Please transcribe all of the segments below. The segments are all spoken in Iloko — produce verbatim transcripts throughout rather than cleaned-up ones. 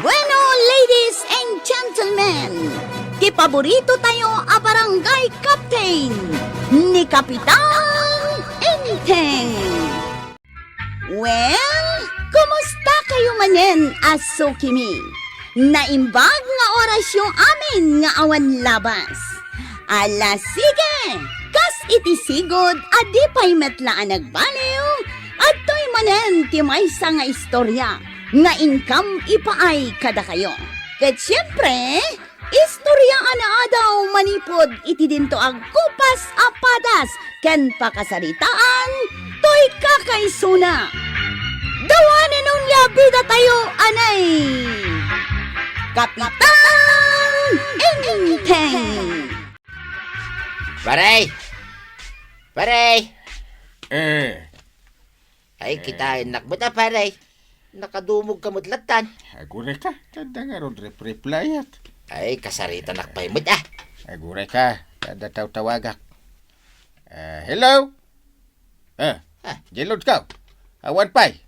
Bueno, ladies and gentlemen, ti paborito tayo a barangay captain, ni Kapitan Enteng. Well, kumusta kayo manen a sukimi? Naimbag nga orasyo amin nga awan labas. Ala, sige! Kas iti sigud a di pay met la a nagbaliw, adtoy manen ti maysa nga istorya nga inkam ipaay kadakayo. Ket siempre, istorya a naadaw manipud iti dinto agkupas a padas ken pakasaritaan toy kakaisuna. Dawanen onia bida tayo, anay! Kapitan Enteng! Pare! Pare! Eh. Ay, eh, kitaennak met a, pare. Nakadumog ka met lattan. Aguray ka, tanda nga ron rep-replayak. Ay, kasaritanak pay met, ah. Aguray ka, tanda tawtawagak. Ah, hello? Ah, ah, Jelod ka? Awan pay.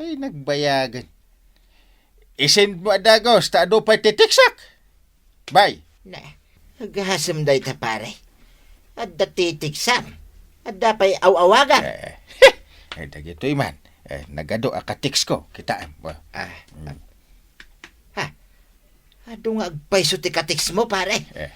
Ay, nagbayagan. Isend mo a dagus, ta adu pay ti text-ak. Bay. Na, agasem dayta, pare. Adda ti text-am. Adda pay aw-awagan. Eh, eh, dagitoy man. Eh, nagadu a ka-text ko, kitaem. Wa. Ah, mm. Ha? Adu nga agpayso ti ka-text mo, pare? Eh,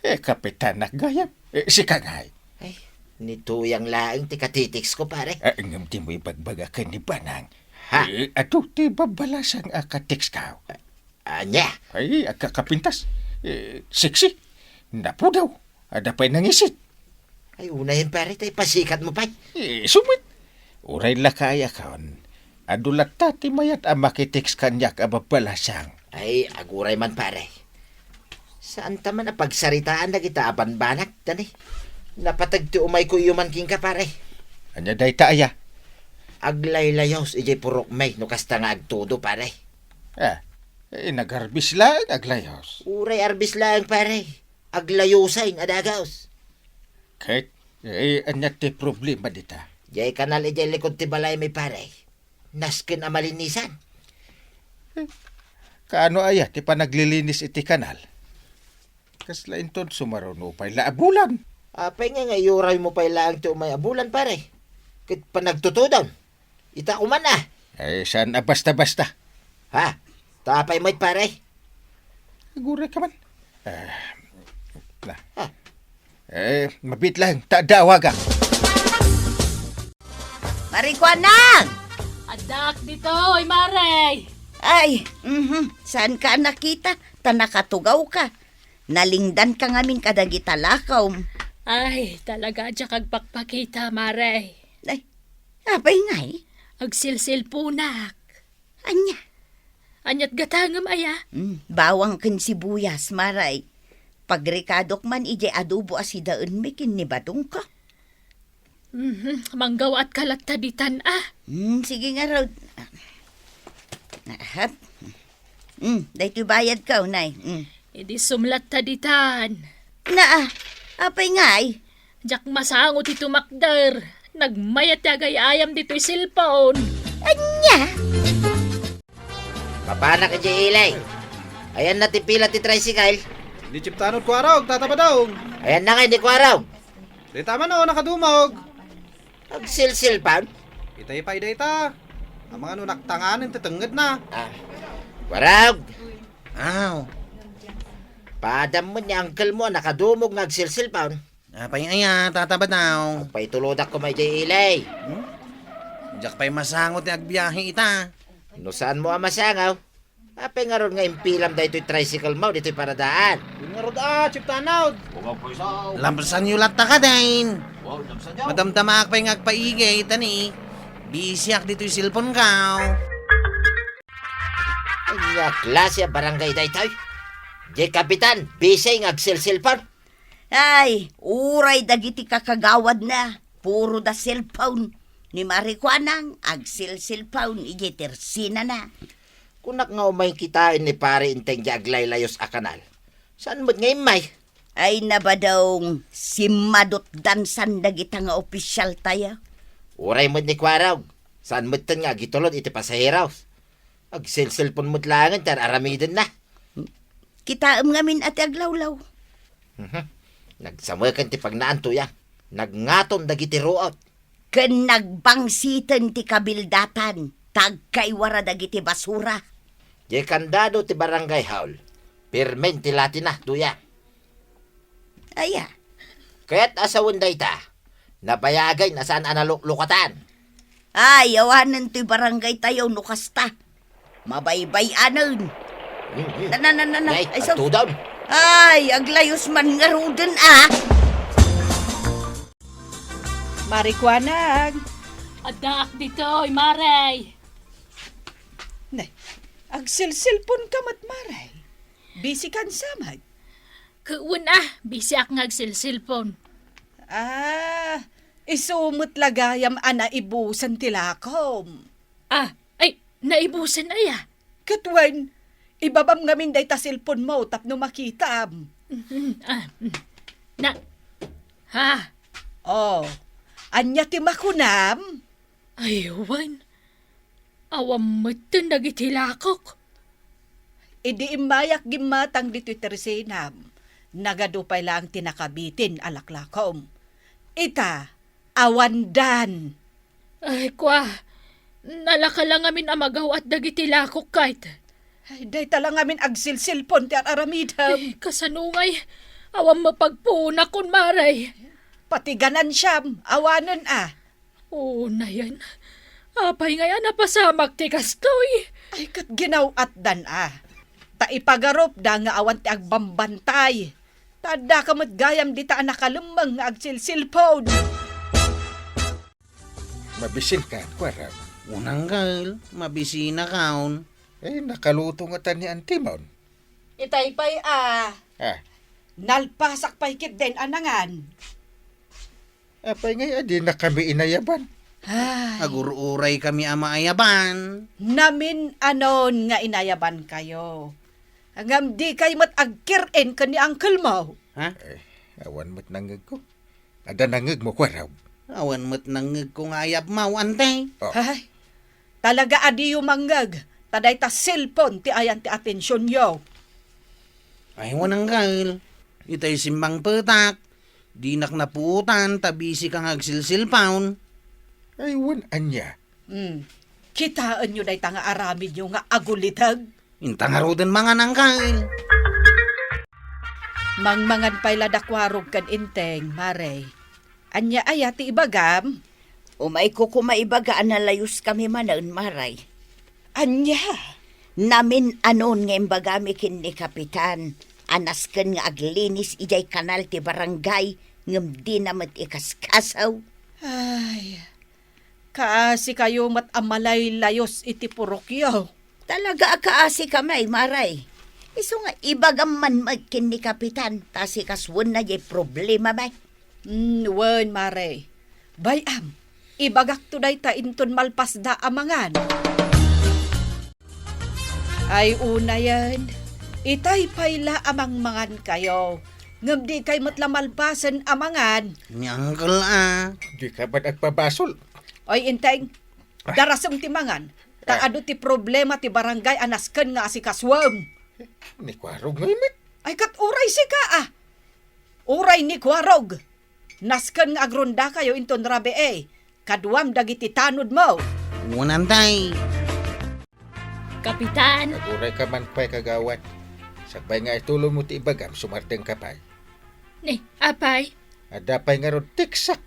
eh, kapitanak gayam. Eh, sika ngay. Ay, ni Tuyang laeng ti ka-text ko, pare. Eh, ngem dimo ibagbaga ken ni Banang. Ha? Eh, adu ti babbalasang a ka-text ko. Ania? Ay, agkakapintas. Eh, sexy. Napudaw. Adda pay nangisit. Ay, unayen, pare, ta ipasikat mo pay. Eh, sumet. Uray lakayakon. Adu latta ti mayat a makitext kaniak a babbalasang. Ay, aguray man, pare. Saanta man a pagsaritaan dagita a banbanag, dani. Napateg ti umayko iyo man kenka, pare. Ania dayta aya? Aglaylayos idiay purok mi no kasta nga agtudo, pare. Ah, eh, nagarbis laeng aglayos. Uray arbis laeng, pare. Aglayusen a dagus. Ket, eh, ania ti problema dita? Jay kanal idiay likod ti balay mi, pare. Nasken a malinisan. Eh, kaano aya ti panaglilinis iti kanal? Kasla inton sumaruno pay la a bulan. Apay nga nga iyuray mo pay laeng ti umay a bulan, pare? Ket panagtutudon. Ita kuman, ah. Eh, saan a basta-basta? Ha? Ta apay met, pare? Aguray ka man. Ah, na. Ah. Eh, mabit lang. Ta, dawag, ah. Marikuanang! Addaak ditoy, Mare! Ay, mhm. Saan ka nakita? Ta nakatugaw ka. Nalingdan ka ngamin kadagita lakawm. Ay, talaga, diak agpakpakita, Mare. Ay, apay ngay? Agsilsilponak. Ania? Aniat gatangem aya? Hmm, bawang ken sibuyas, Mare. Pagrekadok man idiay adobo a sidaenmi ken ni Badongko. Mhm, manggawaat ka latta ditan, ah. Hmm, sige ngarud. Ahap. Hmm, daytoy bayad ko, nay. Hmm. Idi sumlatta ditan. Naa, apay ngay? Diak masango ti tumakder. Nagmayat ti agay-ayam ditoy cellphone. Ania? Mapanak idiay ili. Ayanna ti pila ti tricycle? Ni Chiptanod Kuarog, Tata Badong. Ayanna ngay ni Kuarog. Dayta man, o, nakadumog. Agsilsilpon? Itay pay dayta. Amangan no naktanganen ti tengngedna. Ah. Kuarog. Aw. Padam met ni uncle mo a nakadumog nga agsilsilpon. Apay aya, Tata Badong? Agpaitulodak koma idiay ili. Hmm? Diak pay masango ti agbiahe ita. No saanmo a masango, apay ngarud nga impilam daytoy tricycle mo ditoy paradaan? Ngarud a, Chief Tanod. Lamsanyo latta kadin. Madamdamaak pay nga agpaigay, ta ni, bisiak ditoy cellphone ko. Ania klase a barangay daytoy? Di kapitan, busy nga agselselpon. Ay, uray dagiti kakagawadna, puro da cellphone. Ni Marikuanang, agselselpon idiay tersinana. Kunak nga umay kitaen ni Pare Enteng di aglaylayos a kanal. Saan met nga immay? Ay, na, Badong, simmadutdansan dagita nga opisyaltayo. Uray met ni Kuarog, saan metten nga agitulod iti pasaheros. Agselselpon met laengen ti ar-aramidenna. Kitaem ngamin a ti aglawlaw. Mhm. Nagsamekan ti pagnaanto, ya. Nagngaton dagiti ruot. Ken nagbangsiten ti kabildatan, ta agkaywara dagiti basura. Diay kandado ti barangay hall, pirmen ti latina, Duyang. Aya? Ket a sawen dayta, nabayagen a saan a naluklukatan. Ay, awanen toy barangay tayo no kasta. Mabaybay-anen. Hmm, hmm. Na, na, na, na, na. Ay, ay, so, agtudam. Ay, aglayos man ngaruden, ah. Mari Kuanag. Addaak ditoy, Mare. Ne, agselselpon ka met, Mare. Busy kan samag. Wen a, busy ak nga agselselpon. Ah, isu met la gayam a naibusen ti lakom. Ah, ay, naibusen aya? Ket wen, ibabam ngamin dayta cellphone mo tapno makitam. Mm, ah, mm. Na, ha? Oh, ania ti makunam? Ay, wen. Awan metten dagiti lakok. Idi immayak gimmatang ditoy tersenam, nagadu pay laeng ti nakabitin a laklakom. Ita, awandan. Ay, kua, nalaka la ngamin a magaw-at dagiti lakok, kayt. Ay, dayta la ngamin agselselpon ti ar-aramidem. Ay, kasano ngay? Awan mapagpuonakon, Mare. Pati ganansiam, awanen a. Unayen. Apay ngay a napasamak ti kastoy? Ay, ket ginaw-atdan a. Ta ipagarupda nga awan ti agbambantay. Ta addaka met gayam dita a nakalemmeng nga agselselpon. Mabisinkan, kuarem. Unanggal, mabisinakon. Eh, nakaluto ngata ni antimon. Itay pay a. Ah. Nalpasak pay ketdin a nangan. Apay ngay a dinakami inayaban? Ay. Agur-uray kami a maayaban. Namin-anon nga inayabankayo. Ngem dikay met agkir-in ken ni uncle mo. Ha? Eh, awan met nangngegko. Adda nangngegmo, kuarem? Awan met nangngegko nga ayabmo, ante. Oh. Ay, talaga a diyo mangngeg, ta dayta cellphone ti ayan ti atensionyo. Ay, unanggal. Itay simmangpetak. Dinak napuotan ta busy ka nga agselselpon. Ay, wen ania? Hmm. Kitaenyo dayta nga aramidyo nga aguliteg? Inta ngaruden mangan, uncle. Mangmangan pay la da Kuarog ken Enteng, Mare. Ania aya ti ibagam? Umayko koma ibaga a nalayoskami manen, Mare. Ania? Namin-anon nga imbagami ken ni Kapitan a nasken nga aglinis idiay kanal ti barangay ngem dina met ikaskasaw. Ay, kaasikayo met a malaylayos iti purokyo. Talaga a kaasi kami, Mare. Isu nga ibagam man met ken ni Kapitan ta sikasuenna diay problemami. Mm, wen, Mare. Bay-am, ibagakto dayta inton malpasda a mangan. Ay, unayen, itay pay la a mangmangankayo. Ngem dikay met la malpasen a mangan. Ni uncle a. Dika met agpabasol. Oy, Enteng, darasem ti mangan. Ta adu ti problema ti barangay a nasken nga asikasuem. Ni Kuarog ngay met. Ay, ket uray sika a. Uray ni Kuarog. Nasken nga agrondakayo inton rabii. Kaduam dagiti tanodmo. Unantay. Kapitan. Aguray ka man pay, kagawad. Sakbay nga itulonmo ti ibagam, sumardengka pay. Ni, apay? Adda pay ngarud tiksak.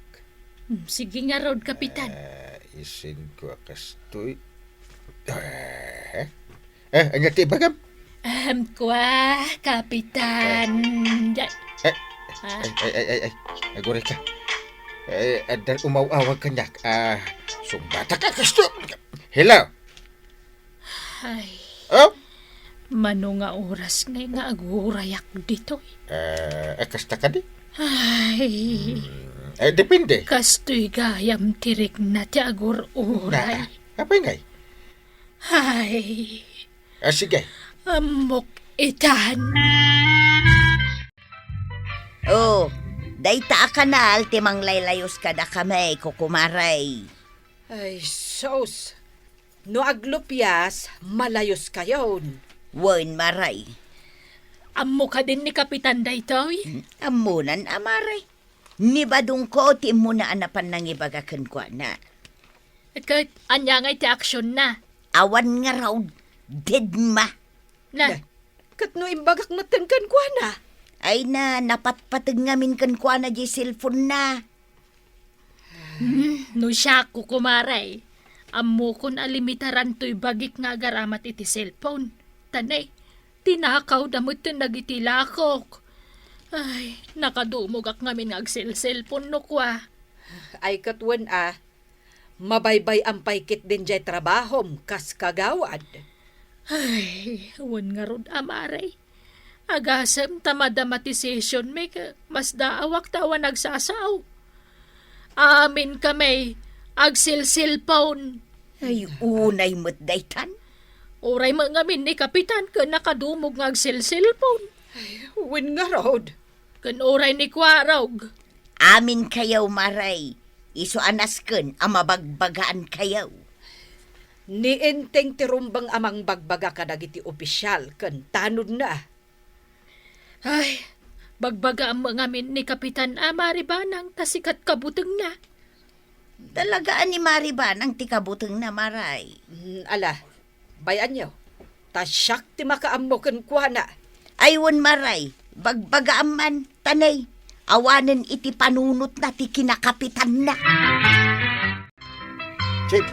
Hmm, sige ngarud, Kapitan. Ah, isin ko a kastoy. Eh? Eh, ania ti ibagam? Ahem, kua, Kapitan. Eh. Ay, ay, ay, ay, ay. Aguray ka. Eh, adda umaw-awag kaniak. Ah, sungbatak a kastoy. Hello? Ay. Oh? Mano nga oras ngay nga agurayak ditoy? Eh, eh, kasta kadi? Ay. Hmm, eh, depende. Kastoy gayam ti rikna ti agur-uray. Na, apay ngay? Ay. Ah, sige. Ammok itan. Oh, dayta a kanal ti manglaylayos kadakami, kukumaray. Ay, sus! No aglupias, malayuskayon. Wen, Maray. Ammo kadin ni Kapitan daytoy? Hmm, ammonan a, Maray. Ni badongko ti immuna a napan nangibaga kenkuana. Ket ania ngay ti aksionna? Awan ngarud, deadma. Na? Na, ket no imbagak metten kenkuana? Ay na, napatpateg ngamin kenkuana diay cellphone-na. Hmm, no siak, Maray, ammokon a limitaran toy bagik nga agaramat iti cellphone. Ta ne, tinakawda metten dagiti lakok. Ay, nakadumogak ngamin nga agselselpon no kua. Ay, ket wen a, mabaybay-am pay ketdin diay trabahom kas kagawad. Ay, wen ngarud a, Maray. Agasem ta madama ti sesionmi ket masdaawak ta awan agsasao. Amin kami agselselpon. Ay, unay met daytan. Uray met ngamin ni Kapitan ket nakadumog nga agselselpon. Ay, wen ngarud. Ken uray ni Kuarog. Aminkayo, Maray. Isu a nasken a mabagbagaankayo. Ni Enteng ti rumbeng a mangbagbaga kadagiti opisial ken tanodna. Ay, bagbagaam ngamin ni Kapitan a Mari Banang ta sika ti kabutengna. Talaga a ni Mari Banang ti kabutengna, Maray. Mm, ala, bay-anyo, ta siak ti makaammo kenkuana. Ay, wen, Maray, bagbagaam man, ta ne, awanen iti panunotna ti kinakapitanna. Chief.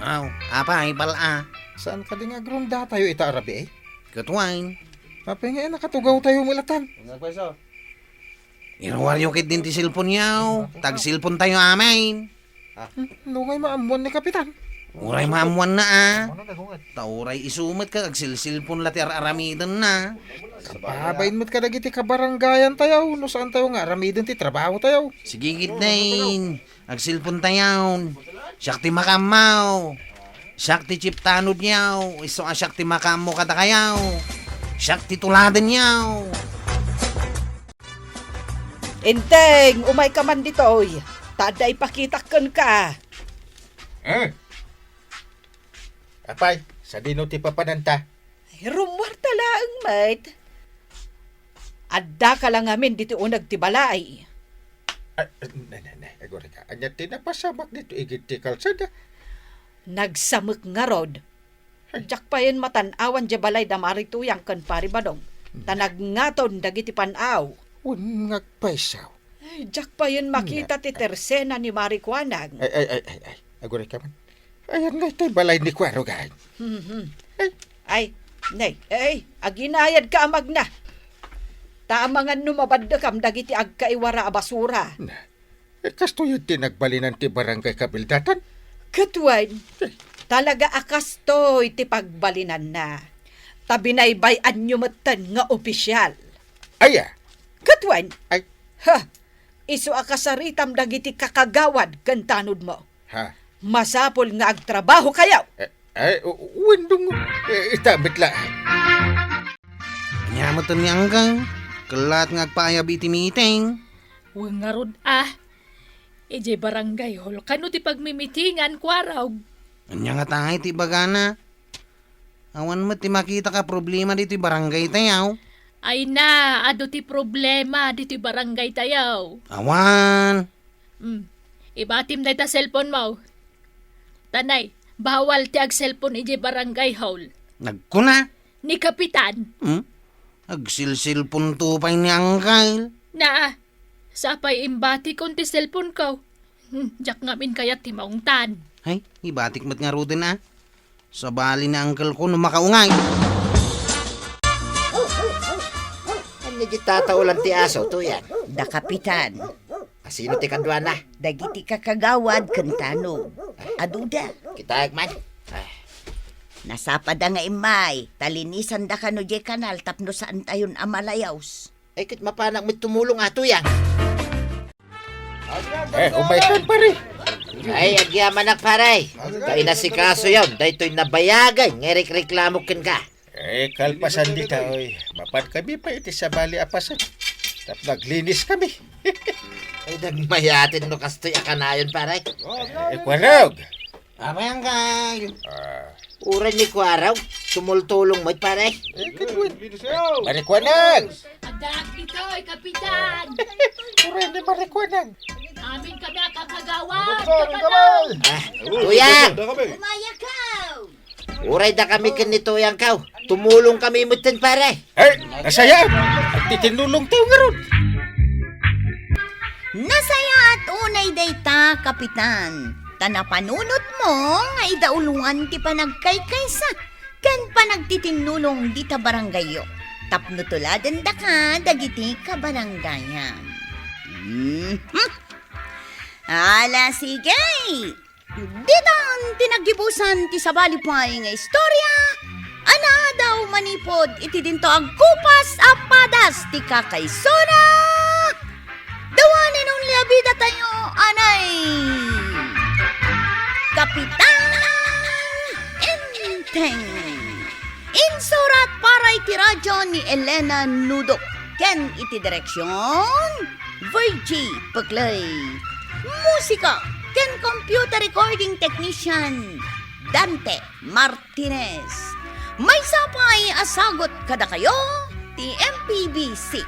Aw, apay, bal-a? Saan kadi nga agrondatayo ita a rabii? Ket wen. Apay nga nakatugawtayo met latta? Iruaryo ketdin ti cellphone-yo. Tagcellphone-tayo amin. Ah. Hmm, no ngay maammuan ni Kapitan? Uray maammuanna, a. Ta uray isu met ket agselselpon la ti ar-aramidenna. Kapabain met kadagiti kabarangayantayo, no saantayo nga aramiden ti trabahotayo. Sige ketdin. Agselpontayon. Siak ti makaammo. Siak ti chief tanodyo. Isu a siak ti makaammo kadakayo. Siak ti tuladenyo. Enteng, umayka man ditoy. Ta adda ipakitak kenka. Eh? Apay, sadino ti papananta? Ay, rummuarta laeng met. Addaka la ngamin ditoy uneg ti balay. Ah, ne, ne, ne, agurayka. Ania ti napasamak ditoy igid ti kalsada? Nagsamek ngarud. Ay. Diak payen matan-awan diay balay da Mari Tuyang ken Pari Badong. Ta nagngaton dagiti pan-aw. Wen nga agpayso. Ay, diak payen makita ti tersena ni Mari Kuanang. Ay, ay, ay, ay, ay. Agurayka man. Ayan nga itay balay ni Kuarog. Mhm. Ay. Ay, ne, ay, aginayadka a magna. Ta amangan no mabaddekam dagiti agkaiwara a basura. Na, eh, kastoy ti nagbalinan ti barangay kabildatan? Ket wen, talaga a kastoy ti pagbalinanna. Ta binaybay-anyo metten nga opisial. Aya? Ket wen? Ay. Ha, isu a kasaritam dagiti kakagawad ken tanodmo. Ha? Masapul nga agtrabahokayo. Eh, eh, u-, wen dong, eh, ita met la. Ania metten ni Anggang? Kellat nga agpaayab iti meeting. Wen ngarud a. Idiay barangay hall kano ti pagmimitingan, Kuarog? Ania ngata iti ibagana? Awan met ti makitak a problema ditoy barangaytayo. Ay na, adu ti problema ditoy barangaytayo. Awan. Hmm. Ibatim dayta cellphone mo. Ta ne, bawal ti agcellphone idiay barangay hall. Nagkuna? Ni Kapitan. Hmm? Agsilsilpon to pay ni Angkel. Na, sapay imbatikon ti cellphone ko. Hmm, diak ngamin kayat ti maungtan. Ay, ibatik met ngaruden a. Sabali ni Angkel ko no makaungay. Ania di tataulan ti aso, Tuyang? Da Kapitan. Asino ti kaduana? Dagiti kakagawad ken tanod. Aduda. Kitaek man. Ah. Nasapada nga immay, ta linisanda kano diay kanal tapno saantayon a malayos. Ay, ket mapanak met tumulong a, Tuyang. Eh, umaykan, pare. Ay, agyamanak, pare. Ta inasikasoyon daytoy nabayagen nga irikreklamo kenka. Eh, kalpasan dita, oy. Mapan kami pay iti sabali a paset. Tapno aglinis kami. Ay, nagmayaten no kastoy a kanayon, pare. Eh, Kuarog. Amay, Anggal. Ah. Uray ni Kuarog, tumultulong met, pare. Eh, kadwan. Marikuanang. Agdaak ditoy, Kapitan. Uray ni Marikuanang. Amin kami a kakagawad, Kapitan. Ah, Tuyang. Umayakaw. Uray dakami ken ni Tuyangkaw. Tumulong kami metten, pare. Eh, nasayaat. Agtitinnulongtayo ngarud. Nasayaat unay dayta, Kapitan. Ta napanunotmo nga idauloan ti panagkaykaysa ken panagtitinnulong dita barangayyo tapno tuladendaka dagiti kabarangayam. Mhm. Ala, sige. Ditan ti naggibusan ti sabali pay nga istorya a naadaw manipud iti dinto agkupas a padas ti kakaisuna. The one and only a bidatayo, anay, Kapitan Enteng. Insurat para iti radyo ni Elena Nudok ken iti direksion, Virgie Peclay. Musika ken computer recording technician, Dante Martinez. Maysa pay a sagut kadakayo ti M P B C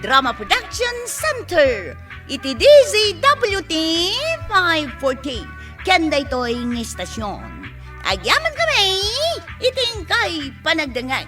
Drama Production Center iti D Z W T five forty ken daytoy nga istasyon. Agyamankami iti inkay panagdengngeg.